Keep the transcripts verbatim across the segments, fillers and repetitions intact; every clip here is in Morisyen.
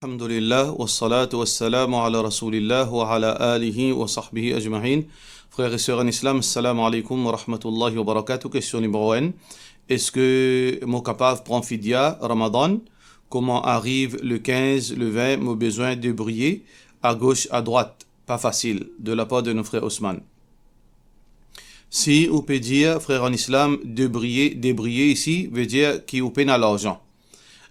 Alhamdulillah, wassalatu wassalamu ala Rasoulillah wa ala alihi wa sahbihi ajmain. Frer e ser an Islam, assalamu alaikum wa rahmatullahi wa barakatuh. Kestion nimero enn. Eski mo kapav pran fidya Ramadan? Kouma ariv le kinz, le vin, mo bizin debriye agos, adrwat. Pa fasil. De lapar de nou frer Osman. Si ou pe dir, frer an Islam, debriye, debriye isi, vedir ki ou pena larzan.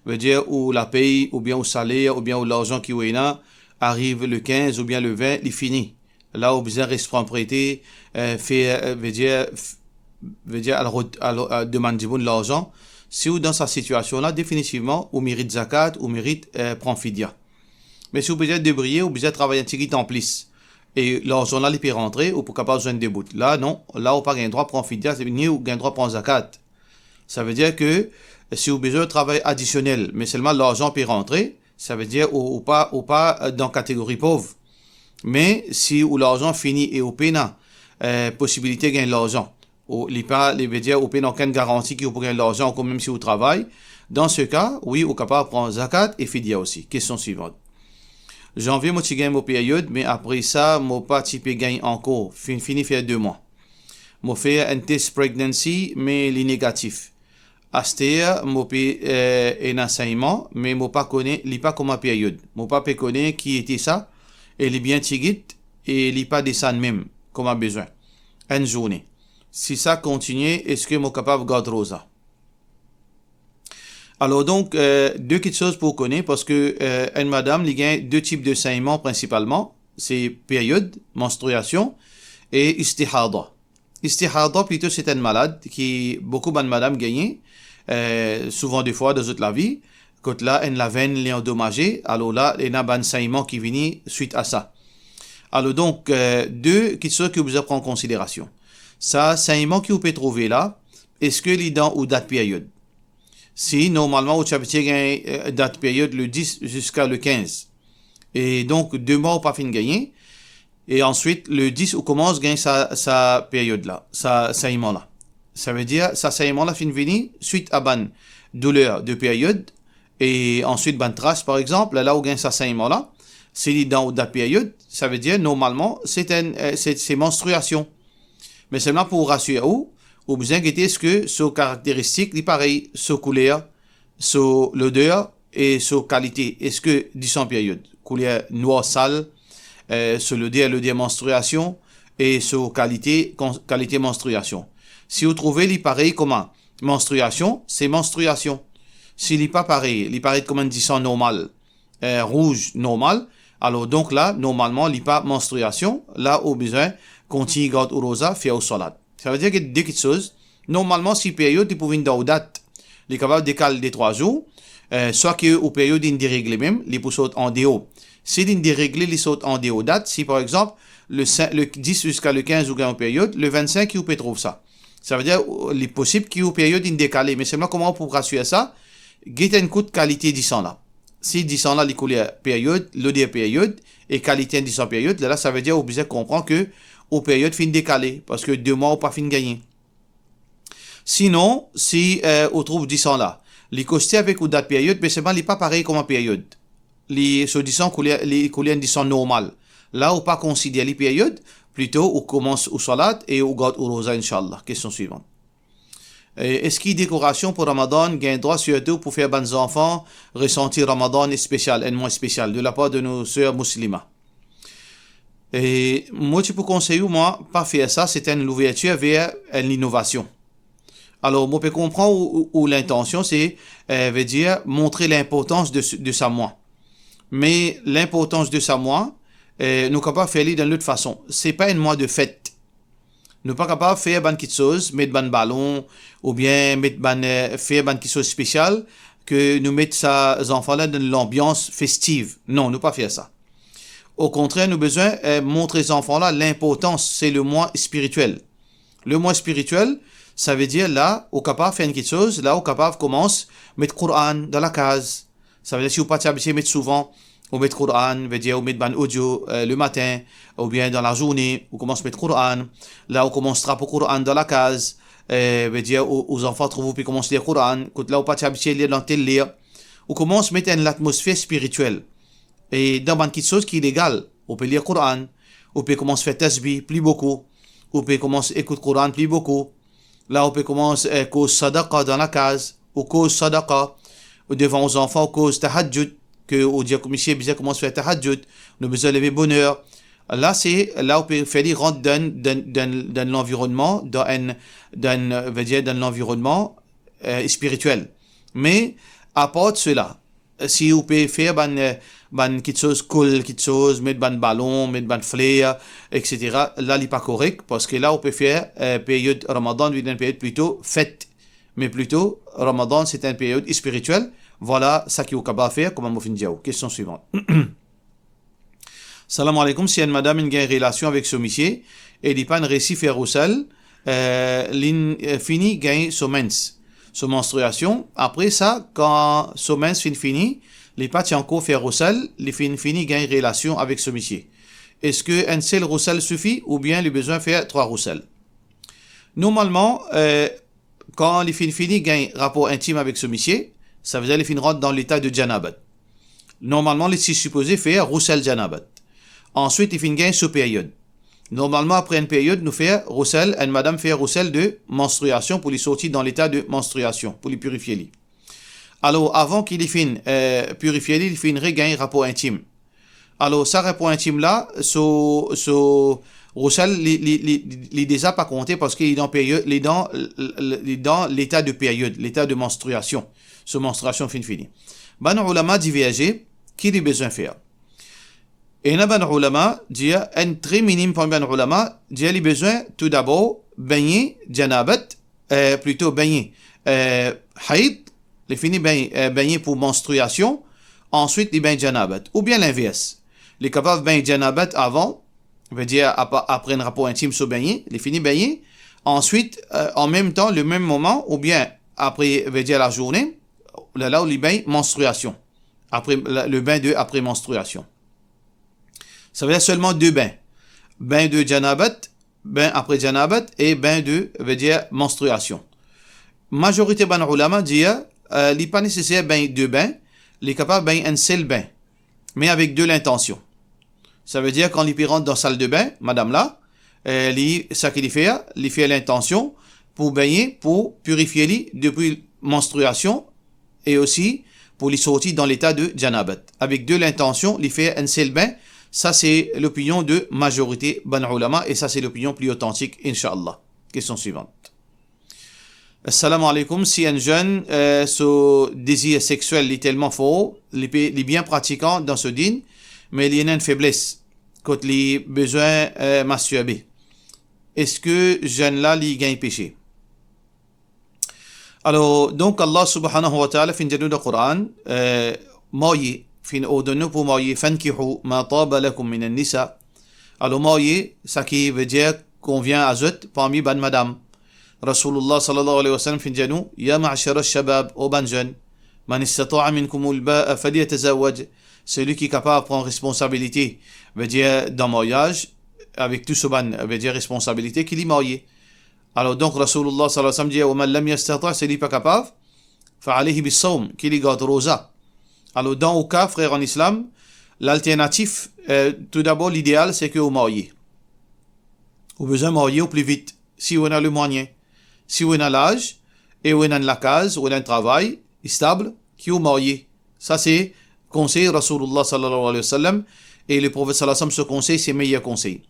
Vedir ou lapey, oubien ou saler, oubien ou larzan ki ou ena, ariv le kinz oubien le vin, li fini. La ou bizin res pran prete, eh, fer, eh, vedir, f-, vedir al rod-, al, al demann dimoun larzan. Si ou dan sa sitiasion la, definitivman, ou merit zakat, ou merit, eh, pran fidya. Me si ou bizin debriye, ou bizin travay enn tigit anplis, e larzan la li pe rantre, ou pou kapav zwenn de bout. La, non, la ou pa gagn drwa pran fidya, ni ou gagn drwa pran zakat. Savedir ke si ou bizin travay adisionel, me selman larzan pe rantre, savedir ou, ou pa, ou pa, eh, dan kategori pov. Me si ou larzan fini e ou pena, eh, posibilite gagn larzan, ou, li pa, li vedir ou pena okenn garanti ki ou pou gagn larzan ankor, mem si ou travay, dan se ka, wi, ou kapav pran zakat e fidya osi. Kestion swivan. Zanvie mo ti gagn mo period, me apre sa, mo pa ti pe gagn ankor. Finn fini fer de mwa. Mo fer enn tes pregnancy, me li negatif. Aster mo pe, eh, ena segnman, me mo pa kone, li pa kouma period. Mo pa pe kone ki ete sa, e li bien tigit, e li pa desann mem, kouma bizin. Enn zourne. Si sa kontinie, eski mo kapav gard roza? Alor donk, eh, de kiksoz pou kone, parski, eh, enn madam, li gagn de tip de segnman prinsipalman, se period, manstriasion, e istihada. Istihada plito se enn malad ki boukou bann madam gagne, eh, souvan defwa dan zot lavi, kot la enn lavenn li andomaze, alor la ena bann segnman ki vini swit a sa. Alor donk, eh, de kiksoz ki ou bizin pran konsiderasion. Sa segnman ki ou pe trouve la, eski li dan ou dat period? Si normalman ou ti abitie gagn, eh, dat period le dis ziska le kinz. E donk, de mwa ou pa finn gagne. E answit, le dis ou koumans gagn sa, sa period la, sa segnman la. Savedir, sa segnman la finn vini swit a bann douler de period, e answit bann tras, par exanp, la, la ou gagn sa segnman la, si li dan ou dat period, savedir, normalman, se enn, eh, se, se manstriasion. Me selman pou rasir ou, ou bizin gete eski so karakteristik li parey, so kouler, so loder e so kalite. Eski disan period, kouler nwar sal, eh, so loder, loder manstriasion, e so kalite, kon-, kalite manstriasion. Si ou trouve li parey kouma manstriasion, se manstriasion. Si li pa parey, li paret kouma enn disan normal, eh, rouz normal, alor donk la, normalman, li pa manstriasion, la ou bizin kontign gard ou roza, fer ou salat. Savedir ki de kiksoz, normalman, si period li pou vinn dan ou dat, li kapav dekal de trwa zour, eh, swa ki ou period inn deregle mem, li pou sort andeor. Si linn deregle, li sort andeor dat, si par exanp, le sink, le dis ziska le kinz ou gagn ou period, le vennsink ki ou pe trouv sa. Savedir, ou, li posib ki ou period inn dekale, me selman kouma ou pou rasir sa, get enn kout kalite disan la. Si disan la li kouler period, loder period, e kalite disan period, lerla savedir ou bizin konpran ki ou period finn dekale, parski de mwa ou pa finn gagne. Sinon, si, eh, ou trouv disan la, li koste avek ou dat period, me selman li pa parey kouma period. Li, so disan kouler, li kouler enn disan normal. La ou pa konsider li period, plito ou koumans ou salat e ou gard ou roza, inshallah. Kestion swivan. E, eski dekorasion pou Ramadan gagn drwa sirtou pou fer bann zanfan resanti Ramadan espesial, enn mwa espesial, de lapar de nou ser Muslima? E mo ti pou konsey ou, mwa, pa fer sa, se enn louvertir ver enn linovasion. Alor, mo pe konpran ou, ou, ou lintansion, se, eh, vedir, montre linportans de, de sa mwa. Me linportans de sa mwa, eh, nou kapav fer li dan lot fason. Se pa enn mwa de fet. Nou pa kapav fer bann kiksoz, met bann balon, oubien met bann, eh, fer bann kiksoz spesial, ki nou met sa zanfan la dan lanbians festiv. Non, nou pa fer sa. Okontrer, nou bizin, eh, montre zanfan la linportans, se le mwa spiritiel. Le mwa spiritiel, savedir la, ou kapav fer enn kiksoz, la ou kapav koumans met Koran dan lakaz. Savedir si ou pa ti abitie met souvan, ou met Koran, vedir ou met bann audio, eh, lematin, oubien dan lazourne, ou koumans met Koran, la ou koumans trap ou Koran dan lakaz, eh, vedir ou, ou zanfan trouv ou pe koumans lir Koran, kot la ou pa ti abitie lir dan tel ler. Ou koumans met enn latmosfer spiritiel. E dan bann kitsoz ki legal, ou pe lir Koran, ou pe koumans fer tasbih pli boukou, ou pe koumans ekout Koran pli boukou. La ou pe koumans, eh, koz sadaqa dan lakaz, ou koz sadaqa, ou devan ou zanfan, ou koz tahajjud, ke ou dir, "Misie bizin koumans fer tahajjud, nou bizin leve boner." La se, la ou pe fer li rant dan, dan, dan, dan lanvironnman, dan enn, dan, vedir dan lanvironnman, eh, spiritiel. Me, apar sela, si ou pe fer bann, eh, bann kitsoz, kol kitsoz, met bann balon, met bann fler, et cetera, la li pa korek, parski la ou pe fer, eh, period Ramadan vinn enn period plito fet, me plito Ramadan se enn period spiritiel. Vwala seki ou kapav fer, kouma mo finn dir ou. Kestion swivant. Salam aleykoum, si enn madam inn gagn relasion avek so misie e li pa'nn resi fer roussel, eh, linn, eh, fini gagn so mens, so manstriasion. Apre sa, kan so mens finn fini, li pa ti ankor fer roussel, li finn fini gagn relasion avek so misie. Eski enn sel roussel sifi oubien li bizin fer trwa roussel? Normalman, eh, kan li finn fini gagn rapor intim avek so misie, savedir li finn rant dan leta de janabat. Normalman, li ti sipoze fer roussel janabat. Answit, li finn gagn so period. Normalman, apre enn period, nou fer roussel, enn madam fer roussel de manstriasion pou li sorti dan leta de manstriasion, pou li pirifie li. Alor, avan ki li finn, eh, pirifie li, li finn regagn rapor intim. Alor, sa rapor intim la, so, so roussel, li, li, li, li deza pa konte parski li dan period, li dan, li dan leta de period, leta de manstriasion. So manstriasion finn fini. Bann oulama diverze, ki li bizin fer? Ena bann oulama dir, enn tre minim parmi bann oulama dir li bizin toudabor begne janabat, eh, plito begne, eh, hayd, li fini begn-, eh, begne pou manstriasion, answit li begn janabat. Oubien linvers. Li kapav begn janabat avan, vedir apa-, apre enn rapor intim so begne, li fini begne, answit, eh, an mem tan, le mem moman, oubien apre, vedir lazourne, la, la ou li begn manstriasion. Apre, la, le bain de apre manstriasion. Savedir selman de bin. Bin de janabat, bin apre janabat e bin de, vedir manstriasion. Mazorite bann oulama dir, eh, li pa neseser begn de bin, li kapav begn enn sel bin, me avek de lintansion. Savedir kan li pe rant dan sal de bin, madam la, eh, li, seki li fer, li fer lintansion pou begne, pou pirifie li depi manstriasion e osi pou li sorti dan leta de janabat. Avek de lintansion, li fer enn sel bin. Sa se lopinion de mazorite bann oulama e sa se lopinion pli otantik, inshallah. Kestion swivant. Assalamu alaikum, si enn zenn, eh, so dezir sexiel li telman for, li pe, li bien pratikan dan so din, me li ena enn febles kot li bizin, eh, mastirbe, eski zenn la li gagn pese? Alor, donk, Allah subhanahu wa ta'ala finn dir nou dan Koran, eh, marye, finn ordonn nou pou marye, "Fankihu ma taba lakum minan nisa." Alor, marye, seki vedir konvien a zot parmi bann madam. Rasoulullah sallallahu alayhi wa sallam finn dir nou, "Ya ma'shara shabab, o bann zenn, man istata'a minkumul ba'a falyatazawwaj." Seki li kapav pran responsabilite, vedir dan maryaz, avek tou so bann, vedir responsabilite, ki li marye. Alor donk, Rasoulullah sallallahu alayhi wa sallam dir, "Wa man lam yastati'", seki li pa kapav, "fa alayhi bis-sawm", ki li gard roza. Alor, dan ou ka, frer an Islam, lalternatif, eh, toudabor, lideal, seki ou marye. Ou bizin marye o pli vit, si ou ena lemwayen, si ou ena laz, e ou ena enn lakaz, ou ena enn travay stab, ki ou marye. Sa se konsey Rasoulullah sallallahu alayhi wa sallam, e Leprofet sallallahu alayhi wa sallam, so konsey se meyer konsey.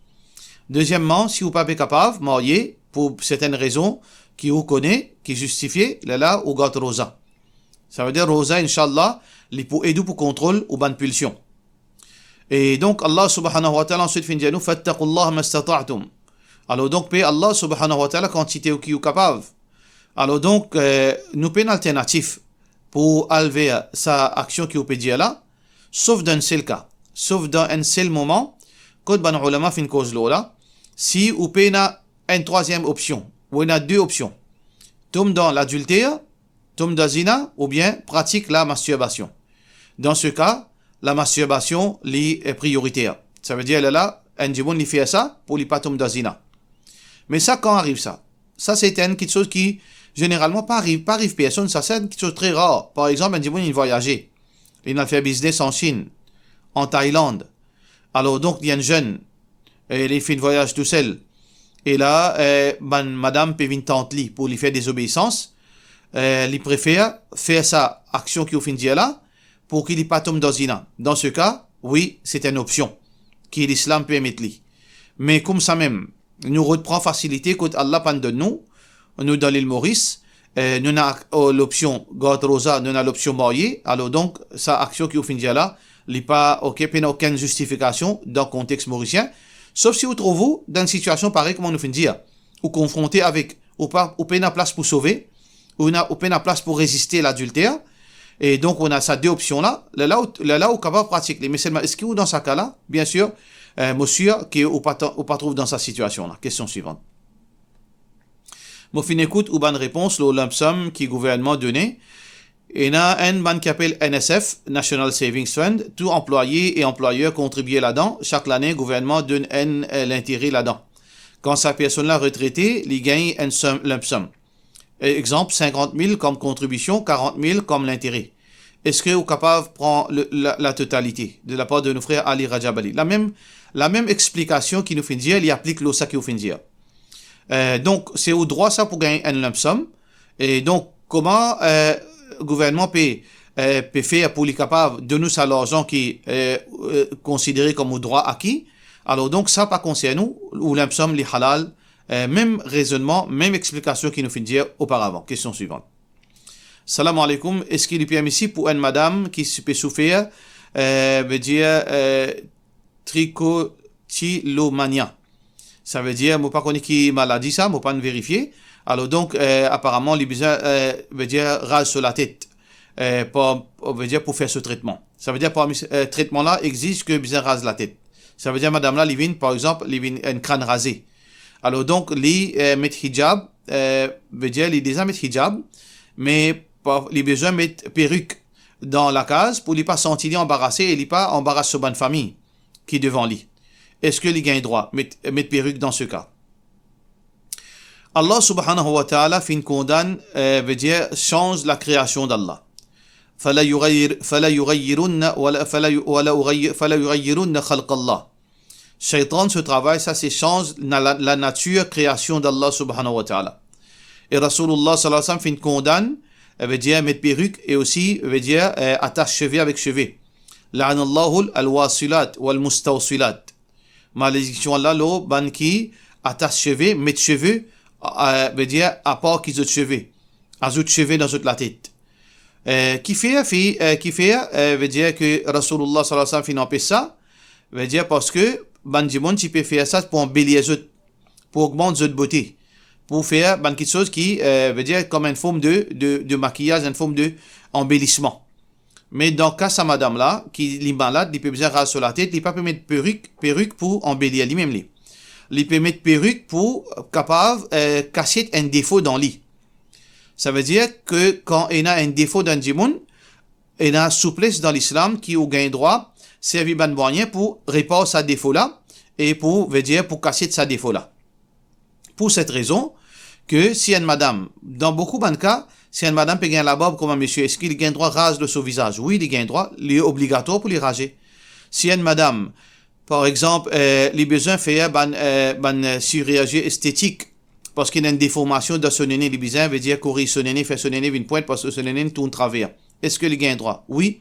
Dezieman, si ou pa pe kapav marye pou sertenn rezon ki ou kone, ki zistifie, lerla ou gard roza. Savedir roza, inshallah, li pou ed ou pou kontrol ou bann pilsion. E donk, Allah subhanahu wa ta'ala answit finn dir nou, "Fattaqullaha mastata'tum." Alor donk, pe Allah subhanahu wa ta'ala kantite ou ki ou kapav. Alor donk, eh, nou pena alternatif pou al ver sa aksion ki ou pe dir la, sof dan enn sel ka, sof dan enn sel moman, kot bann oulama finn koz lor la, si ou pena enn trwaziem opsion, ou ena de opsion, tom dan ladilter, tom dan zina, oubien pratik lamastirbasion. Dan se ka, lamastirbasion, li, eh, prioriter. Savedir, lerla, enn dimoun, li fer sa pou li pa tom dan zina. Me sa, kan ariv sa? Sa, se enn kitsoz ki, zeneralman, pa ariv, pa ariv personn. Sa, se enn kitsoz tre rar. Par exanp, enn dimoun, li vwayaze. Li al fer biznes an Sinn. an Thailand. Alor, donk, li enn zenn, e li finn vwayaz tousel. E la, eh, bann madam pe vinn tant li pou li fer dezobeisans. Eh, li prefer fer sa aksion ki ou finn dir la, pou ki li pa tom dan zina. Dan se ka, wi, se enn opsion ki Lislam permet li. Me koumsamem, nou rod pran fasilite kot Allah pa'nn donn nou, nou dan lil Moris, eh, nou ena ak-, oh, lopsion gard roza, nou ena lopsion marye, alor donk, sa aksion ki ou finn dir la, li pa, ok, pena okenn zistifikasion dan kontex morisien, sof si ou trouv ou dan enn sitiasion parey kouma nou finn dir, ou konfronte avek, ou pa, ou pena plas pou sove, ou ena, ou pena plas pou reziste ladilter, e donk ou ena sa de opsion la, lerla ou, lerla ou kapav pratik li. Me selman, eski ou dan sa ka la? Biensir, eh, mo sir ki ou pa tan-, ou pa trouv dan sa sitiasion la. Kestion swivan. Mo finn ekout ou bann repons lor lump sum ki gouvernman done. Ena enn bann ki apel N S F, National Savings Fund, tou anplwaye e anplwayer kontribie ladan. Sak lane, gouvernman donn enn, eh, lintere ladan. Kan sa personn la retrete, li gagn enn sum, lump sum. E, exanp, sinkant mil kom kontribision, karant mil kom lintere. Eski ou kapav pran le, la, latotalite? De lapar de nou frer Ali Rajab Ali. Lamem, lamem explikasion ki nou finn dir, li aplik lor sa ki ou finn dir. Eh, donk, se ou drwa sa pou gagn enn lump sum. E donk, kouma, eh, gouvernman pe, eh, pe fer pou li kapav donn ou sa larzan ki, eh, eh, konsidere kom ou drwa aki? Alor donk, sa pa konsern ou, ou lump sum li halal, eh, mem rezonnman, mem explikasion ki nou finn dir oparavan. Kestion swivan. Salam aleykoum, eski li permisib pou enn madam ki si-, pe soufer, eh, vedir, eh, trichotillomania? Savedir, mo pa kone ki maladi sa, mo pa'nn verifie. Alor donk, eh, aparaman, li bizin, eh, vedir, raz so latet, eh, par, vedir, pou fer so tretman. Savedir, parmi, eh, tretman la, existe ke bizin raz latet. Savedir, madam la, li vinn, par exanp, li vinn enn krann raze. Alor donk, li, eh, met hijab, eh, vedir, li deza met hijab, me pa, li bizin met perik dan lakaz pou li pa santi li anbarase e li pa anbaras so bann fami ki devan li. Eski li gagn drwa met, met perik dan se ka? Allah subhanahu wa ta'ala finn kondann, eh, vedir, sanz lakreasion d'Allah. Fala yughayyir-, fala yughayyirunna, wala, fala yu-, wala ughayyi-, fala yughayyirunna khalqallah. Shaytan, so travay, sa se sanz na-, la, lanatir kreasion d'Allah subhanahu wa ta'ala. E Rasoulullah sallallahu alayhi wa sallam finn kondann, eh, vedir met perik e osi, vedir, eh, atas seve avek seve. La'anallahu al-wasilat wal-mustawsilat. Malediksion Allah lor bann ki atas seve, met seve, eh, vedir apar ki zot seve, azout seve dan zot latet. Eh, kifer, fi-, eh, kifer, eh, vedir ke Rasoulullah sallallahu alayhi wa sallam finn anpes sa? Vedir parski bann dimoun ti pe fer sa pou anbelir zot, pou ogmant zot bote, pou fer bann kiksoz ki, eh, vedir kom enn form de, de, de makiyaz, enn form de anbelisman. Me dan ka sa madam la, ki li malad, li pe bizin raz so latet, li pa pe met perik, perik pou anbelir limem li. Li pe met perik pou kapav, eh, kasiet enn defo dan li. Savedir ke kan ena enn defo dan dimoun, ena souples dan Lislam ki ou gagn drwa servi bann mwayin pou repar sa defo la e pou, vedir, pou kasiet sa defo la. Pou set rezon, ke si enn madam, dan boukou bann ka, si enn madam pe gagn labarb kouma misie, eski li gagn drwa raz lor so vizaz? Wi, li gagn drwa, li obligatwar pou li raze. Si enn madam, par exanp, eh, li bizin fer bann, eh, bann, eh, sirurzi estetik, parski ena enn deformasion dan so nene, li bizin, vedir, koriz so nene, fer so nene vinn pwint, parski so nene tourn traver. Eski li gagn drwa? Wi.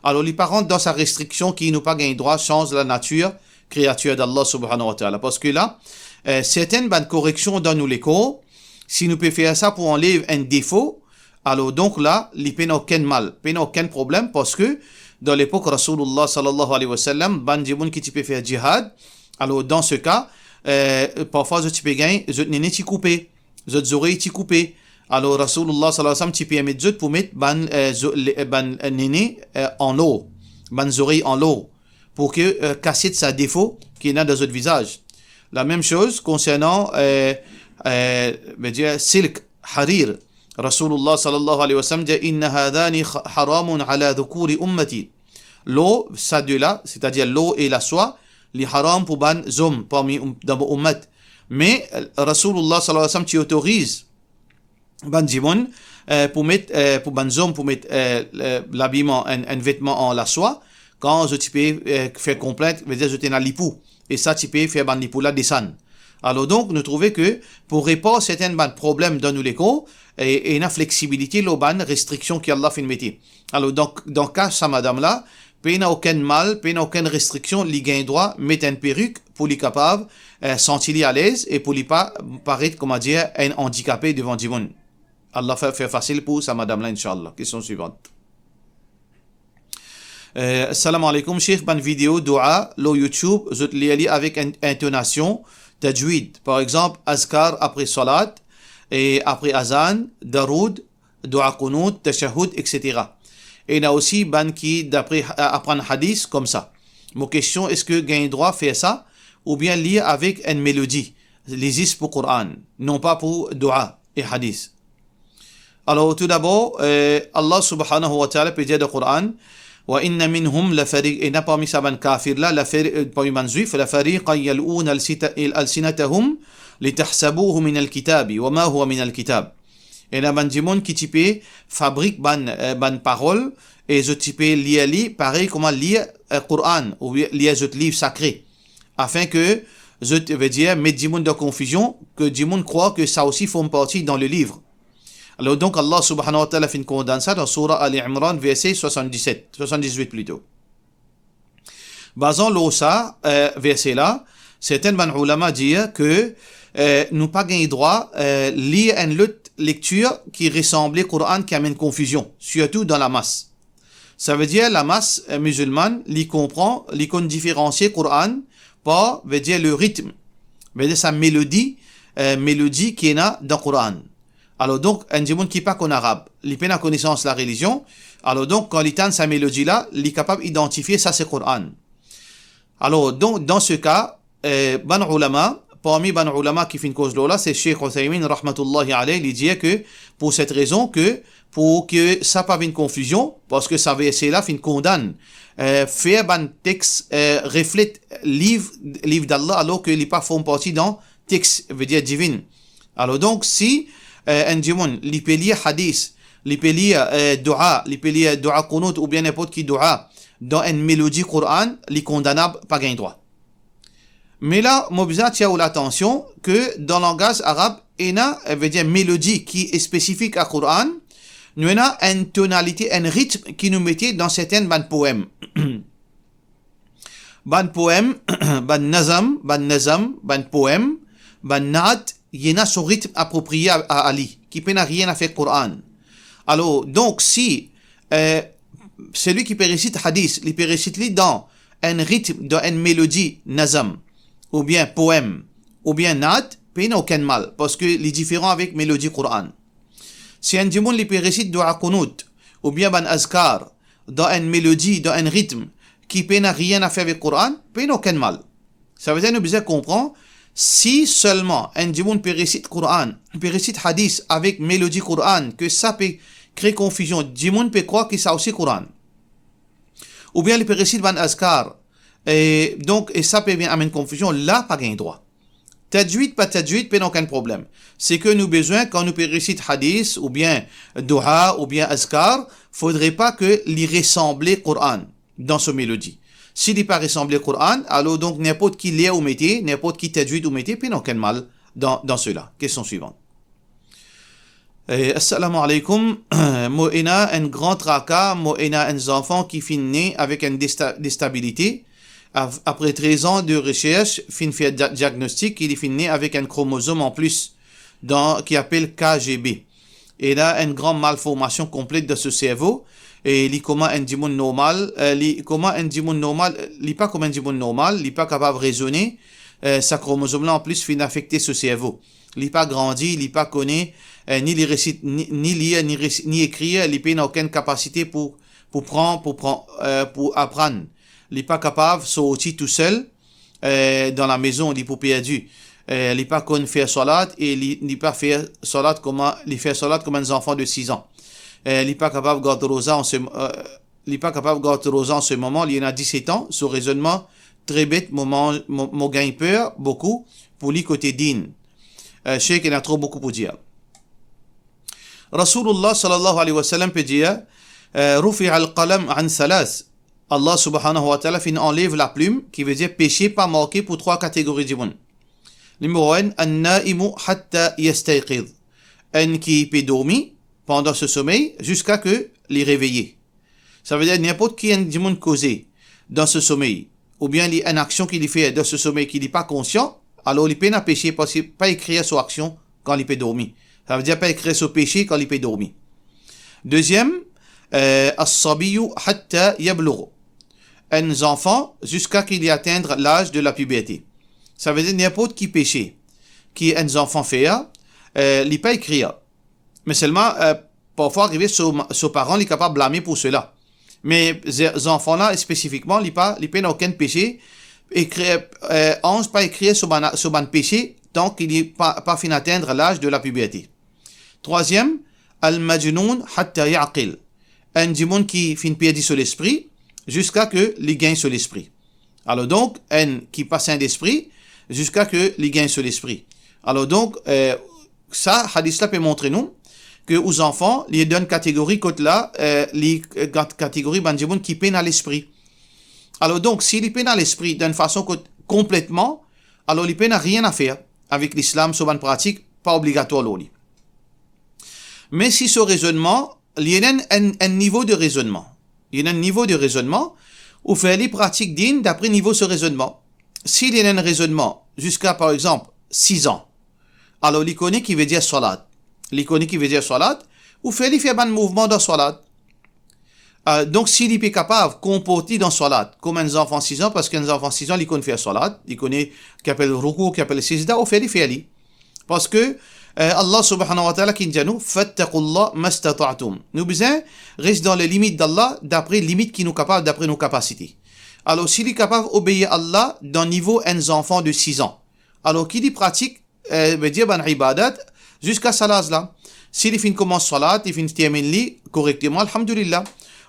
Alor, li pa rant dan sa restriksion ki nou pa gagn drwa sanz lanatir kreatir d'Allah subhanahu wa ta'ala. Parski la, eh, sertin bann koreksion dan nou lekor, si nou pe fer sa pou anlev enn defo, alor donk la, li pena okenn mal, pena okenn problem, parski dan lepok Rasoulullah sallallahu alayhi wa sallam, bann dimoun ki ti pe fer jihad, alor dan se ka, eh, parfwa zot ti pe gagn, zot nene ti koupe, zot zorey ti koupe. Alor Rasoulullah sallallahu alayhi wa sallam ti permet zot pou met bann, eh, zo-, le-, eh, bann, eh, nene, eh, an lor, bann zorey an lor, pou ke, eh, kasiet sa defo ki ena dan zot vizaz. Lamem soz konsernan, eh, eh, vedir silk, harir. Rasoulullah sallallahu alayhi wa sallam dir, "Inna hadhani kh-, haramun ala dhukuri ummati." Lor, sa de la, setadir lor e laswa, li haram pou bann zom parmi um-, dan mo ummat. Me, eh, Rasoulullah sallallahu alayhi wa sallam ti otoriz bann dimoun, eh, pou met, eh, pou bann zom pou met, eh, eh, labiman, enn, enn vetman an laswa, kan zot ti pe, eh, fer konplint, vedir zot ena lipou. E sa ti pe fer bann lipou la desann. Alor donk, nou trouve ke pou repar sertin bann problem dan nou lekor, e, ena fleksibilite lor bann restriksion ki Allah finn mete. Alor, dan, dan ka sa madam la, pena okenn mal, pena okenn restriksion, li gagn drwa met enn perik pou li kapav, eh, santi li alez e pou li pa paret, kouma dir, enn andikape devan dimoun. Allah fer, fer fasil pou sa madam la, inshallah. Kestion swivant. Eh, salam aleykoum, Sheikh, bann video doua lor YouTube, zot lir li avek in-, intonasion, tajwid. Par exanp, azkar apre salat, e apre azan, daroud, doua kounout, tashahoud, et cetera. Ena osi bann ki, dapre, a-, aprann hadis koumsa. Mo kestion, eski gagn drwa fer sa, oubien lir avek enn melodi, li zis pou Koran, non pa pou doua e hadis? Alor, toudabor, eh, Allah subhanahu wa ta'ala pe dir dan Koran, "Wa inna minhum lafariq-," ena parmi sa bann kafir la, lafari-, eh, parmi bann Zwif, "lafariqan yalwuna alsita-, alsinatahum litahsabuhu minal kitabi, wa ma huwa minal kitab." Ena bann dimoun ki ti pe fabrik bann, eh, bann parol, e zot ti pe lir li parey kouma lir, eh, Koran, oubien lir zot liv sakre, afin ke zot, vedir, met dimoun dan konfizion, ke dimoun krwar ke sa osi form parti dan le liv. Alor donk, Allah subhanahu wa ta'ala finn kondann sa dan Soura Ali Imran, verse swasann-diset, swasann-dizwit plito. Bazan lor sa, eh, verse la, sertin bann oulama dir ke, eh, nou pa gagn drwa, eh, lir enn lot lektir ki resanble Koran ki amenn konfizion, sirtou dan lamas. Savedir lamas, eh, mizilman, li konpran, li konn diferansie Koran par, vedir, le ritm, vedir sa melodi, eh, melodi ki ena dan Koran. Alor donk, enn dimoun ki pa konn arab, li pena konesans larelizion, alor donk, kan li tann sa melodi la, li kapav idantifie sa se Koran. Alor donk, dan se ka, eh, bann oulama, parmi bann oulama ki finn koz lor la, se Sheikh Uthaymin, rahmatullahi alayh, li dir ke, pou set rezon ke, pou ke sa pa vinn konfizion, parski sa verse la finn kondann, eh, fer bann text, eh, reflet liv, liv d'Allah, alor ke li pa form parti dan text, vedir divin. Alor donk, si, eh, enn dimoun, li pe lir hadis, li pe lir, eh, doua, li pe lir doua kounout oubien ninport ki doua, dan enn melodi Koran, li kondanab, pa gagn drwa. Me la, mo bizin atir ou latansion ke dan langaz arab, ena, eh, vedir melodi ki spesifik a Koran, nou ena enn tonalite, enn ritm ki nou mete dan sertin bann poem. Bann poem, bann nazam, bann nazam, bann poem, bann naat, li ena so ritm apropriye a, a, a li, ki pena nanye a fer Koran. Alor, donk, si, eh, selwi ki pe resit hadis, li pe resit li dan enn ritm, dan enn melodi, nazam, oubien poem, oubien naat, pena okenn mal, parski li diferan avek melodi Koran. Si enn dimoun li pe resit doua kounout, oubien bann azkar, dan enn melodi, dan enn ritm, ki pena nanye a fer avek Koran, pena okenn mal. Savedir nou bizin konpran, si selman enn dimoun pe resit Koran, pe resit hadis avek melodi Koran, ke sa pe kre konfizion, dimoun pe krwar ki sa osi Koran. Oubien li pe resit bann azkar, e donk, e sa pe vinn amenn konfizion, la pa gagn drwa. Tajwid, pa tajwid, pena okenn problem. Seki nou bizin, kan nou pe resit hadis, oubien doua, oubien azkar, fodre pa ke li resanble Koran dan so melodi. Si li pa resanble Koran, alor donk ninport ki ler ou mete, ninport ki tajwid ou mete, pena okenn mal dan, dan sela. Kestion swivant. Eh, assalamu alaikum. Mo ena enn gran traka, mo ena enn zanfan ki finn ne avek enn desta-, destabilite. Ap-, apre trez an de resers, finn fer dia-, diagnostik ki li finn ne avek enn kromozom anplis, dan, ki apel K G B. Ena enn gran malformasion konplet dan so servo, e li kouma enn dimoun normal, eh, li kouma enn dimoun normal, li pa kouma enn dimoun normal, li pa kapav rezone, eh, sa kromozom la anplis finn afekte so servo. Li pa grandi, li pa kone, eh, ni li resit, ni, ni lir, ni resi-, ni ekrir, li pena okenn kapasite pou, pou pran, pou pran, eh, pou aprann. Li pa kapav sorti tousel, eh, dan lamezon, li pou perdi. Eh, li pa konn fer salat e li, li pa fer salat kouma, li fer salat kouma enn zanfan de sis an. Eh, li pa kapav gard roza an se, eh, li pa kapav gard roza an se moman, li ena diset an, so rezonnman tre bet, mo, mo, mo gagn per boukou pou li kote din. Eh, Sheikh, ena tro boukou pou dir. Rasoulullah sallallahu alayhi wa sallam pe dir, eh, "Rufi'al qalam an thalath." Allah subhanahu wa ta'ala finn anlev laplim, ki vedir pese pa marke pou trwa kategori dimoun. Nimero enn, an-naimu hatta yastayqiz. Enn ki pe dormi pandan so somey ziska ke li reveye. Savedir ninport ki enn dimoun koze dan so somey, oubien li enn aksion ki li fer dan so somey ki li pa konsian, alor li pena pese parski pa ekrir so aksion kan li pe dormi. Savedir pa ekrir so pese kan li pe dormi. Deziem, eh, as-sabiyyu hatta yablugh. Enn zanfan ziska ki li atenn laz de lapiberte. Savedir ninport ki pese ki enn zanfan fer, eh, li pa ekrir. Me selman, eh, parfwa arive so, so paran li kapav blame pou sela. Me ze-, zanfan la spesifikman, li pa, li pena okenn pese, ekrir, eh, anz pa ekrir so bann, so bann pese, tan ki li pa, pa finn atenn laz de lapiberte. Trwaziem, al-majnun hatta yaqil. Enn dimoun ki finn perdi so lespri, ziska ke li gagn so lespri. Alor donk, enn ki pa sin lespri, ziska ke li gagn so lespri. Alor donk, eh, sa, hadis la pe montre nou ke ou zanfan, li dan kategori kot la, eh, li, eh, kat-, kategori bann dimoun ki pena lespri. Alor donk, si li pena lespri dan fason kot konpletman, alor li pena rien a fer avek Lislam, so bann pratik pa obligatwar lor li. Me si so rezonnman, li ena enn, enn, enn nivo de rezonnman. Li ena enn nivo de rezonnman, ou fer li pratik din dapre nivo so rezonnman. Si li ena enn rezonnman ziska, par exanp, siz an, alor li kone ki vedir swalat. Li kone ki vedir swalat, ou fer li fer bann mouvman dan swalat. Eh, donk, si li pe kapav konport li dan swalat, kouma enn zanfan siz an, parski enn zanfan siz an, li konn fer swalat, li kone ki apel roukou, ki apel sijda, ou fer li, fer li. Parski, eh, Allah subhanahu wa ta'ala ki dir nou, "Fattaqullaha mastata'tum." Nou bizin res dan le limit d'Allah, dapre limit ki nou kapav, dapre nou kapasite. Alor, si li kapav obeir Allah dan nivo enn zanfan de siz an, alor ki li pratik, eh, vedir bann ibadat, ziska sa laz la. Si li finn koumans swalat, li finn terminn li korekteman, alhamdulillah.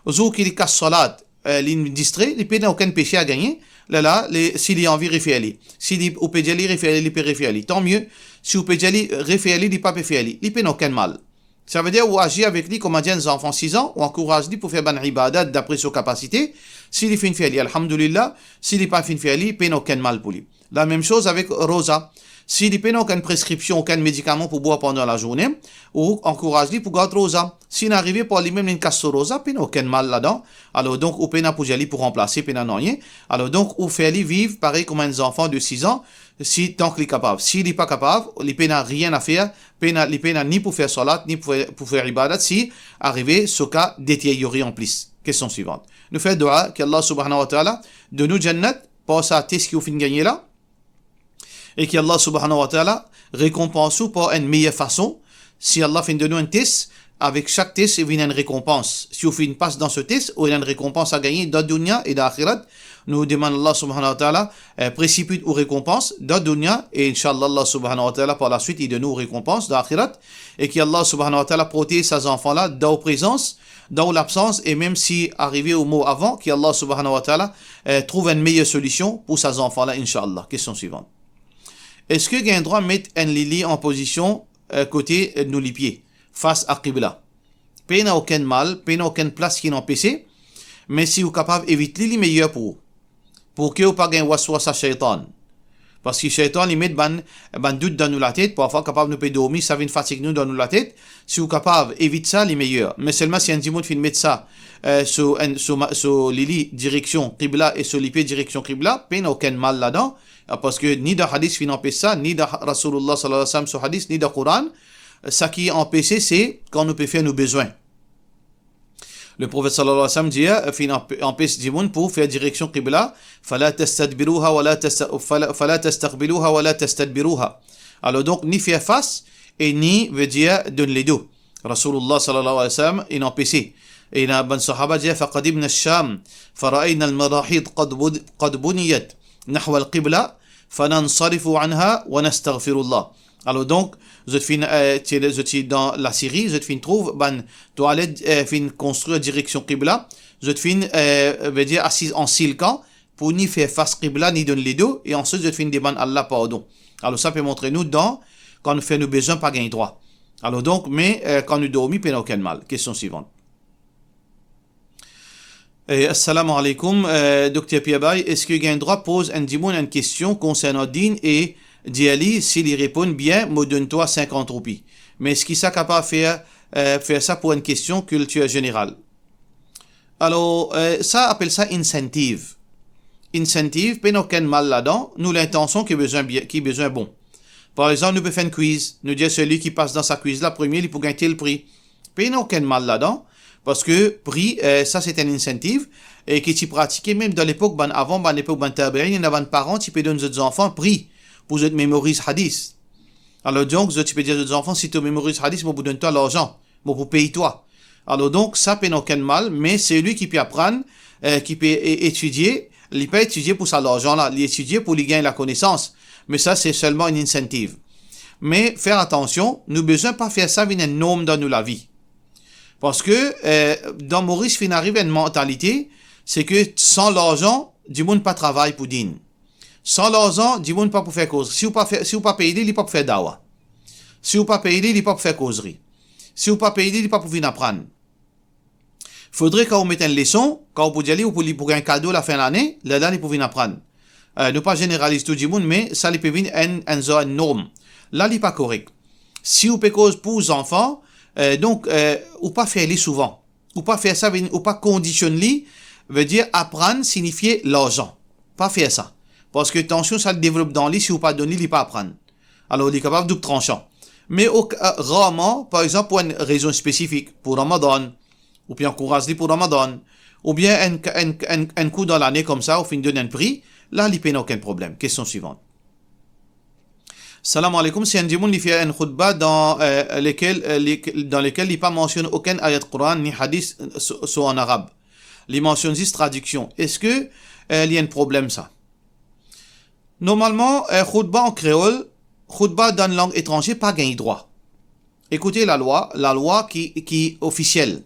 Zour ki li kas swalat, eh, li distre, li pena okenn pese a gagne. Lerla, li, si li anvi refer li, si li, ou pe dir li refer li, li pe refer li, tan mie. Si ou pe dir li refer li, li pa pe fer li, li pena okenn mal. Savedir ou azir avek li kouma dir enn zanfan siz an, ou ankouraz li pou fer bann ibadat dapre so kapasite. Si li finn fer li, alhamdulillah. Si li pa finn fer li, pena okenn mal pou li. Lamem soz avek roza. Si li pena okenn preskripsion, okenn medikaman pou bwar pandan lazourne, ou ankouraz li pou gard roza. Si inn arive par limem linn kas so roza, pena okenn mal ladan. Alor donk, ou pena pou dir li pou ranplase, pena nanye. Alor donk, ou fer li viv parey kouma enn zanfan de siz an, si, tan ki li kapav. Si li pa kapav, li pena rien a fer, pena, li pena ni pou fer swalat, ni pou fer, pou fer ibadat, si arive so ka deteryore anplis. Kestion swivant. Nou fer dua ki Allah subhanahu wa ta'ala donn ou jannat par sa tes ki ou finn gagne la, e ki Allah subhanahu wa ta'ala rekonpans ou par enn meyer fason. Si Allah finn donn ou enn tes, avek sak tes, vinn enn rekonpans. Si ou finn pas dan so tes, ou ena enn rekonpans a gagne dan dunya e dan axirat. Nou demann Allah subhanahu wa ta'ala, eh, presipit ou rekonpans dan dunya, e inshallah, Allah subhanahu wa ta'ala, par laswit, li donn ou rekonpans dan axirat, e ki Allah subhanahu wa ta'ala protez sa zanfan la dan ou prezans, dan ou labsans, e mem si arive ou mor avan, ki Allah subhanahu wa ta'ala, eh, trouv enn meyer solision pou sa zanfan la, inshallah. Kestion swivant. Eski gagn drwa met enn lili an pozision, eh, kote, eh, nou lipie, fas a kibla? Pena okenn mal, pena okenn plas ki inn anpese, me si ou kapav evit li, li meyer pou ou. Pou ki ou pa gagn waswasa sheytan. Parski sheytan, li met bann, bann dout dan nou latet, parfwa kapav nou pe dormi, sa vinn fatig nou dan nou latet. Si ou kapav evit sa, li meyer. Me selman si enn dimoun finn met sa, eh, so enn, so ma-, so lili direksion kibla e so lipie direksion kibla, pena okenn mal ladan, eh, parski ni dan hadis finn anpes sa, ni dan ha-, Rasoulullah sallallahu alayhi wa sallam so hadis, ni dan Koran. Sa ki anpese, se kan nou pe fer nou bezwin. Le Profet sallallahu alayhi wa sallam dir, eh, finn anp-, anpes dimoun pou fer direksion kibla, "Fala tastadbiruha wala tasta-, fala, fala tastaqbiluha wala tastadbiruha." Alor donk, ni fer fas e ni, vedir, donn ledo. Rasoulullah sallallahu alayhi wa sallam inn anpese. E ena bann sahaba dir, "Faqadimna Sham, fara'ayna al-marahid qad bud-, qad buniyat nahwa al-qibla, fanansarifu anha wa nastaghfirullah." Alor donk, zot finn, eh, ti, zot ti dan Lasiri, zot finn trouv bann twalet, eh, finn konstrir direksion kibla, zot finn, eh, vedir asiz an silkan pou ni fer fas kibla, ni donn ledo, e answit zot finn demann Allah pardon. Alor sa pe montre nou dan, kan nou fer nou bezwin, pa gagn drwa. Alor donk, me, eh, kan nou dormi, pena okenn mal. Kestion swivant. Eh, assalamu alaikum, eh, Dokter Pierre Bay, eski gagn drwa poz enn dimoun enn kestion konsernan din e dir li, si li reponn bien, mo donn twa sinkant roupi? Me eski sa kapav fer, eh, fer sa pou enn kestion kiltir zeneral? Alor, eh, sa apel sa incentive. Incentive, pena okenn mal ladan, nou lintansion ki bizin bien, ki bizin bon. Par exanp, nou pe fer enn quiz, nou dir selwi ki pas dan sa quiz la premie, li pou gagn tel pri. Pena okenn mal ladan, parski pri, eh, sa se enn incentive, e ki ti pratike mem dan lepok bann avan, bann lepok bann tabein, ena bann paran ti pe donn zot zanfan pri pou zot memoriz hadis. Alor donk, zot ti pe dir zot zanfan, si to memoriz hadis, mo pou donn twa larzan, mo pou pey twa. Alor donk, sa pena okenn mal, me selwi ki pe aprann, eh, ki pe e-, etidie, li pa etidie pou sa larzan la, li etidie pou li gagn lakonesans. Me sa, se selman enn incentive. Me fer atansion, nou bizin pa fer sa vinn enn norm dan nou lavi. Parski, eh, dan Moris finn ariv enn mantalite, se ki san larzan, dimoun pa travay pou din. San larzan, dimoun pa pou fer koz. Si ou pa fer, si ou pa pey li, li pa pou fer dawa. Si ou pa pey li, li pa pou fer kozri. Si ou pa pey li, li pa pou vinn aprann. Fodre kan ou met enn leson, kan ou pou dir li, ou pou, li pou gagn kado lafin lane, lerla li pou vinn aprann. Eh, nou pa zeneraliz tou dimoun, me sa li pe vinn enn, enn zar enn norm. La, li pa korek. Si ou pe koz pou zanfan, eh, donk, eh, ou pa fer li souvan. Ou pa fer sa vinn, ou pa kondisionn li, vedir aprann sinifie larzan. Pa fer sa. Parski tansion, sa li devlop dan li, si ou pa donn li, li pa aprann. Alor, li kapav doub transan. Me ok-, eh, rarman, par exanp, pou enn rezon spesifik, pou Ramadan, ou pe ankouraz li pou Ramadan, oubien enn, enn, enn, enn kou dan lane koumsa, ou finn donn enn pri, la, li pena okenn problem. Kestion swivan. Salam alaikum, si enn dimoun li fer enn khoutba dan, eh, lekel, eh, li, dan lekel li pa mansionn okenn ayat Koran ni hadis, eh, so, so an arab. Li mansionn zis tradiksion. Eski, eh, li enn problem sa? Normalman, eh, khoutba an kreol, khoutba dan lang etranze pa gagn drwa. Ekoute lalwa, lalwa ki, ki ofisiel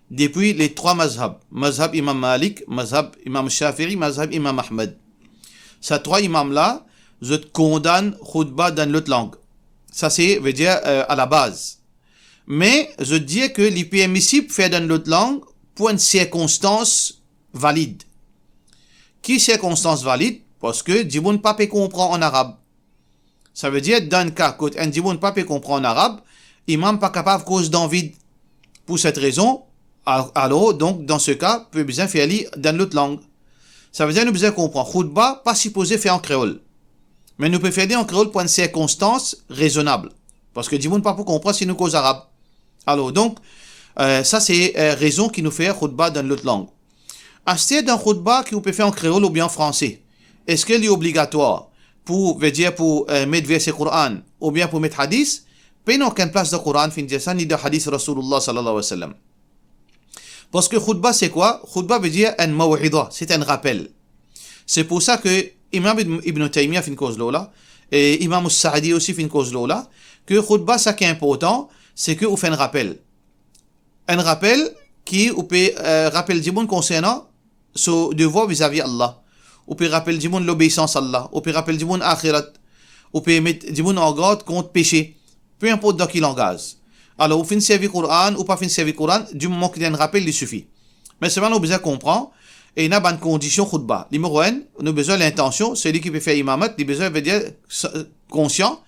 depi le trwa mazhab, mazhab Imam Malik, mazhab Imam Shafi'i, mazhab Imam Ahmed. Sa trwa imam la, zot kondann khoutba dan lot lang. Sa se, vedir, eh, alabaz. Me zot dir ki li permisib fer dan lot lang pou enn sirkonstans valid. Ki sirkonstans valid? Parski dimoun pa pe konpran an arab. Savedir, dan enn ka kot enn dimoun pa pe konpran an arab, imam pa kapav koz dan vid. Pou set rezon, a-, alor, donk, dan se ka, pe bizin fer li dan lot lang. Savedir, nou bizin konpran, khoutba pa sipoze fer an kreol. Me nou pe fer li an kreol pou enn sirkonstans rezonab. Parski dimoun pa pou konpran si nou koz arab. Alor, donk, eh, sa se, eh, rezon ki nou fer khoutba dan lot lang. Aster dan khoutba ki ou pe fer an kreol oubien an franse, eski li obligatwar pou, vedir pou, eh, met verse Koran oubien pou met hadis? Pena okenn plas dan Koran finn dir sa, ni dan hadis Rasoulillah sallallahu alayhi wa sallam. Parski khoutba se kwa? Khoutba vedir enn maw'ida, se enn rapel. Se pou sa ki Imam Ibn, Ibn Taymiyyah finn koz lor la, e Imam Saadi osi finn koz lor la, ki khoutba sa ki inportan, se ki ou fer enn rapel. Enn rapel ki ou pe, eh, rapel dimoun konsernan so devwar vizavi Allah. Ou pe rapel dimoun lobeisans Allah. Ou pe rapel dimoun axirat. Ou pe met dimoun an gard kont pese. Pe inport dan ki langaz. Alor, ou finn servi Koran, ou pa finn servi Koran, dimoman ki li enn rapel, li sifi. Me selman nou bizin konpran, ena bann kondision khoutba. Nimero enn, nou bizin lintansion, selwi ki pe fer imamat, li bizin, vedir, sa-, konsian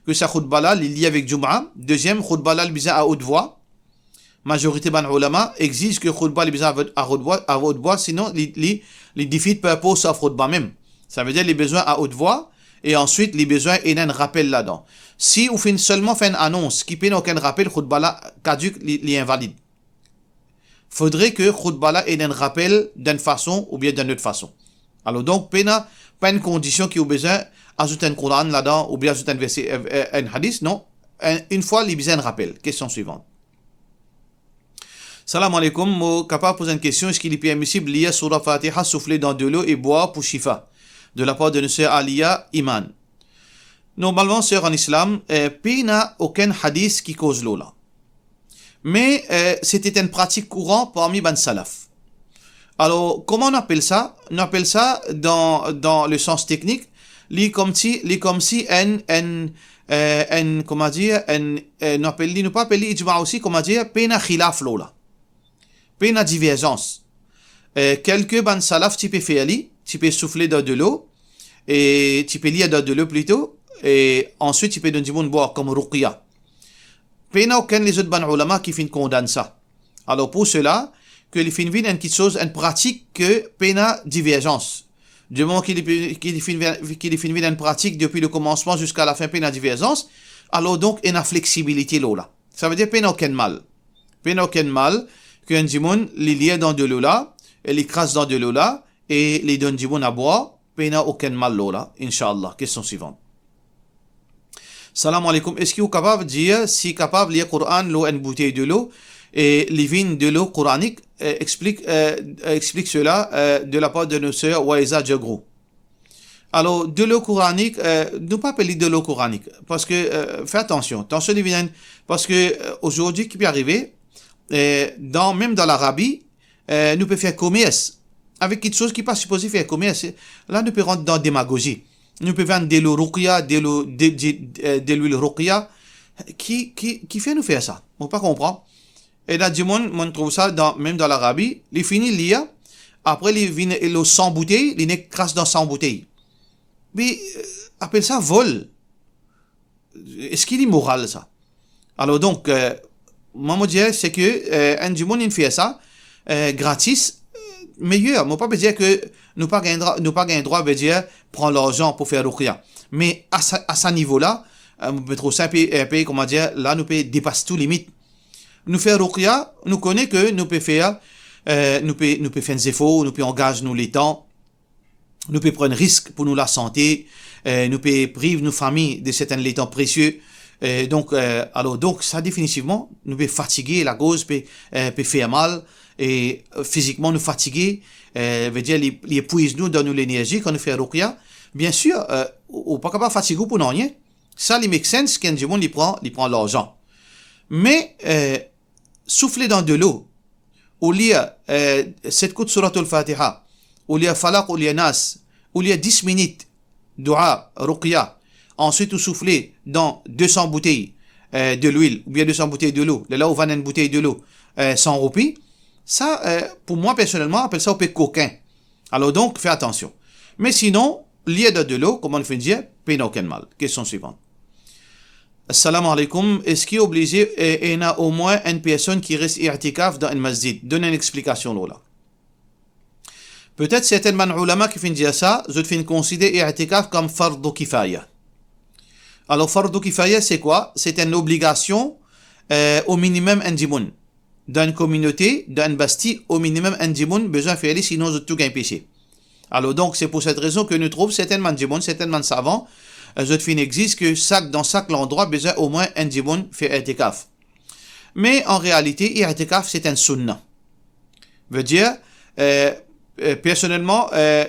ki sa khoutba la, li lie avek Jum'a. Deziem, khoutba la, li bizin a ot vwa. Mazorite bann oulama exiz ki khoutba li bizin a ot, a ot vwa, a ot vwa, sinon li, li, li defeat purpose of khoutba mem. Savedir li bizin a ot vwa, e answit li bizin ena enn rapel ladan. Si ou finn selman fer enn anons ki pena okenn rapel, khoutba la kadik, li, li invalid. Fodre ki khoutba la ena enn rapel dan enn fason oubien dan enn lot fason. Alor donk, pena, pa enn kondision ki ou bizin azout enn Koran ladan oubien azout enn verse, eh, eh, enn hadis, non. Enn, enn fwa li bizin enn rapel. Kestion swivan. Salam alaikum, mo kapav poz enn kestion, eski li permisib lir Soura Fatiha soufle dan delo e bwar pou shifa, de lapar de nou ser Aliya Iman? Normalman, ser an Islam, eh, pena okenn hadis ki koz lor la. Me, eh, se ti enn pratik kouran parmi bann salaf. Alor, kouma nou apel sa? Nou apel sa, dan, dan le sans teknik, li koumsi, li koumsi enn, enn, eh, enn, kouma dir, enn, eh, nou apel li, nou pa apel li ijma osi, kouma dir, pena khilaf lor la. Pena diverzans. Eh, kelke bann salaf ti pe fer li, ti pe soufle dan delo, e ti pe lir dan delo plito, e answit ti pe donn dimoun bwar kom ruqya. Pena okenn lezot bann ulama ki finn kondann sa. Alor, pou sela, ke li finn vinn enn kiksoz, enn pratik ke pena diverzans. Di moman ki li pe-, ki li finn vinn, ki li finn vinn enn pratik depi lekomansman ziska lafin, pena diverzans, alor donk, ena fleksibilite lor la. Savedir pena okenn mal. Pena okenn mal ki enn dimoun, li lir dan delo la, e li kras dan delo la, e li donn dimoun a bwar, pena okenn mal lor la, inshallah. Kestion swivan. Salam aleykoum. Eski ou kapav dir si kapav lir Koran lor enn boutey delo e li vinn delo koranik? Eh, explik, eh, explik sela, eh, de la part de nos sœurs Waiza Djagro. Alor, delo koranik, eh, nou pa apel li delo koranik, parski, eh, fer atansion, atansion li vinn, parski, eh, azordi ki pe arive, eh, dan, mem dan Larabi, eh, nou pe fer komers avek kiksoz ki pa sipoze fer komers. La, nou pe rant dan demagozi. Nou pe vann delo ruqya, delo, de, de, eh, delwil ruqya. Ki, ki, ki fer nou fer sa? Mo pa konpran. Ena dimoun, mo trouv sa dan, mem dan Larabi, li fini lir, apre li vinn lor san boutey, li nek kras dan san boutey. Me, eh, apel sa vol. Eski li moral sa? Alor donk, eh, mwa mo dir, se ke, eh, enn dimoun inn fer sa, eh, gratis, eh, meyer. Mo pa pe dir ke nou pa gagn dra-, nou pa gagn drwa, vedir, pran larzan pou fer ruqya. Me a sa, a sa nivo la, eh, mo trouv sa enpe, enpe, kouma dir, la nou pe depas tou limit. Nou fer ruqya, nou kone ke nou pe fer, eh, nou pe, nou pe fer zefor, nou pe angaz nou letan, nou pe pran risk pou nou lasante, eh, nou pe priv nou fami de sertenn letan presie. Eh, donk, eh, alor, donk, sa definitivman, nou pe fatige, lakoz pe, eh, pe fer mal, e, eh, fizikman nou fatige, eh, vedir li, li epwiz nou, donn nou lenerzi kan nou fer ruqya. Biensir, eh, ou, ou pa kapav fatig ou pou nanye. Sa, li make sense ki enn dimoun li pran, li pran larzan. Me, eh, soufle dan delo, ou lir, eh, set kout Souratul Fatiha, ou lir Falaq, ou lir Nas, ou lir dis minit doua, ruqya, answit ou soufle dan de san boutey, eh, delwil, oubien de san boutey delo, lerla ou vann enn boutey delo, eh, san roupi, sa, eh, pou mwa personelman, apel sa ou pe kokin. Alor donk, fer atansion. Me sinon, lir dan delo, kouma nou finn dir, pena okenn mal. Kestion swivan. Assalamu alaikum. Eski oblize, eh, ena omwin enn personn ki res itikaf dan enn masjid? Donn enn explikasion lor la. Petet sertenn bann ulama ki finn dir sa, zot finn konsider itikaf kom fardu kifaya. Alor, fardu kifaya, se kwa? Se enn obligasion, eh, o minimem enn dimoun. Dan enn kominote, dan enn basti, o minimem enn dimoun bizin fer li, sinon zot tou gagn pese. Alor donk, se pou set rezon ke nou trouv sertenn bann dimoun, sertenn bann savan, eh, zot finn exige ke sak, dan sak landrwa, bizin omwin enn dimoun fer itikaf. Me an realite, itikaf, se enn sunna. Vedir, eh, eh, personelman, eh,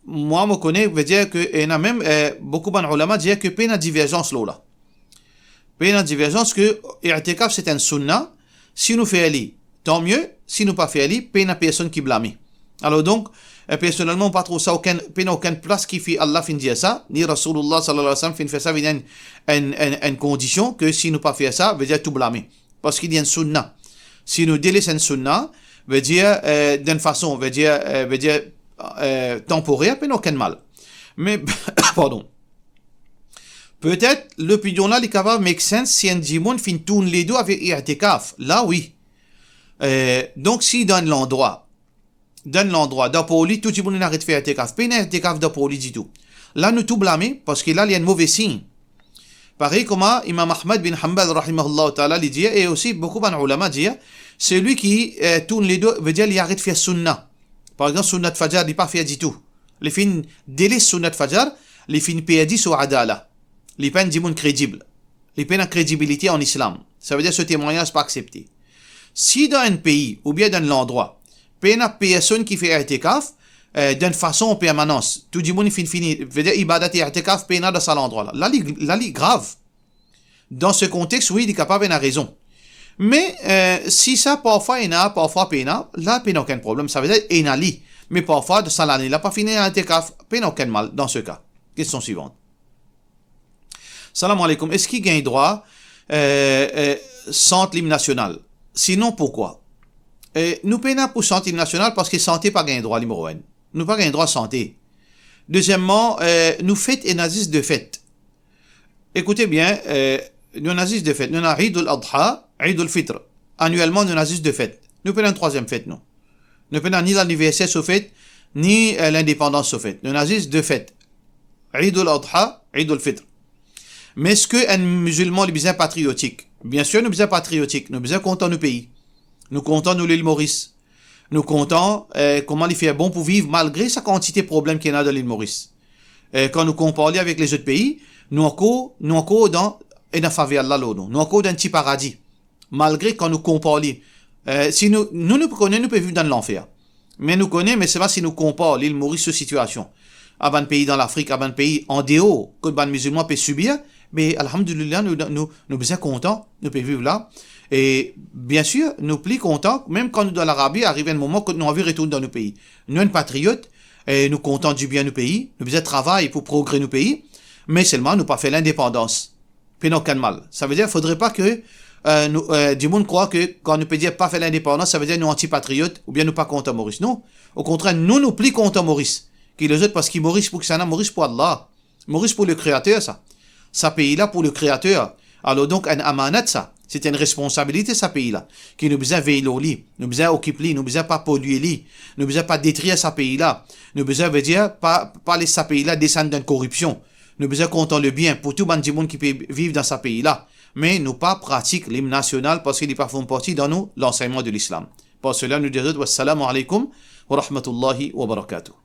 mwa, mo kone, vedir ke ena mem, eh, boukou bann ulama dir ke pena diverzans lor la. Pena diverzans ke itikaf se enn sunna, si nou fer li, tan mie, si nou pa fer li, pena personn ki blame. Alor donk, eh, personelman, mo pa trouv sa okenn, pena okenn plas ki fi Allah finn dir sa, ni Rasoulillah sallallahu alayhi wa sallam finn fer sa vinn enn, enn, enn, enn kondision ke si nou pa fer sa, vedir tou blame. Parski li enn sunna. Si nou deles enn sunna, vedir, eh, dan enn fason, vedir, eh, vedir, eh, tanporer, pena okenn mal. Me, pardon. Petet, lopinion la, li kapav make sense si enn dimoun finn tourn ledo avek itikaf. La, wi. Eh, donk, si dan enn landrwa, dan enn landrwa, dan Paoli, tou dimoun inn aret fer itikaf. Pena itikaf dan Paoli ditou. La, nou tou blame, parski la, li enn move sign. Parey kouma Imam Ahmad bin Hanbal, rahimahullah taala, li dir, e osi boukou bann ulama dir, selwi ki, eh, tourn ledo, vedir li aret fer sunna. Par exanp, sunnat fajar, li pa fer ditou. Li finn deles sunnat fajar, li finn perdi so adala. Li pa enn dimoun kredib. Li pena kredibilite an Islam. Savedir so temwagnaz pa aksepte. Si dan enn pei oubien dan enn landrwa, pena personn ki fer itikaf, eh, dan enn fason an permanans, tou dimoun finn fini, vedir ibadat e itikaf pena dan sa landrwa la. La li, la li grav. Dan se kontex, wi, li kapav ena rezon. Me, eh, si sa parfwa ena, parfwa pena, la pena okenn problem. Savedir ena li. Me parfwa, dan sa lane la pa fini ena itikaf, pena okenn mal dan se ka. Kestion swivan. Salam aleykoum. Eski gagn drwa, eh, eh, sant lim nasional? Sinon, pourkwa? E, nou pena pou sant lim nasional parski sante pa gagn drwa, nimero enn. Nou pa gagn drwa sante. Dezieman, e, nou fet ena zis de fet. Ekoute bien, e, nou ena zis de fet. Nou ena Eid al-Adha, Eid al-Fitr. Anielman, nou ena zis de fet. Nou pena enn trwaziem fet, non. Nou pena ni laniverser so fet, ni, e, lindepandans so fet. Nou ena zis de fet. Eid al-Adha, Eid al-Fitr. Me eski enn mizilman li bizin patriotik? Biensir nou bizin patriotik, nou bizin kontan nou pei. Nou kontan nou Lil Moris. Nou kontan, e, kouma li fer bon pou viv malgre sa kantite problem ki ena dan Lil Moris. E, kan nou konpar li avek lezot pei, nou ankor, nou ankor dan ena favè Allah lor nou. Nou ankor dan enn ti paradi. Malgre kan nou konpar li, e, si nou, nou, nou kone nou pe viv dan lanfer. Me nou kone, me selman si nou konpar Lil Moris so sitiasion a bann pei dan Lafrik, a bann pei andeor, kot bann mizilman pe sibir, be, alhamdulillah, nou, nou, nou bizin kontan, nou pe viv la. E, biensir, nou pli kontan, mem kan nou dan Larabi, ariv enn moman kot nou anvi retourn dan nou pei. Nou enn patriot, e nou kontan dibien nou pei, nou bizin travay pou progre nou pei, me selman nou pa fer lindepandans. Pena okenn mal. Savedir, fodre pa ke, e, nou, e, dimoun krwar ke kan nou pe dir pa fer lindepandans, savedir nou antipatriot oubien nou pa kontan Moris. Non. Okontrer, nou, nou pli kontan Moris ki lezot, parski Moris pou kisannla? Moris pou Allah. Moris pou le Kreater, sa. Sa pei la pou le Kreater. Alor donk, enn amanat sa. Se enn responsabilite, sa pei la, ki nou bizin vey lor li. Nou bizin okip li, nou bizin pa polie li. Nou bizin pa detrir sa pei la. Nou bizin, vedir, pa, pa les sa pei la desann dan koripsion. Nou bizin kontan lebien pou tou bann dimoun ki pe viv dan sa pei la. Me nou pa pratik lim nasional parski li pa form parti dan nou lansegnman de Lislam. Par sela, nou dir zot, wassalamu alaikum wa rahmatullahi wa barakatuh.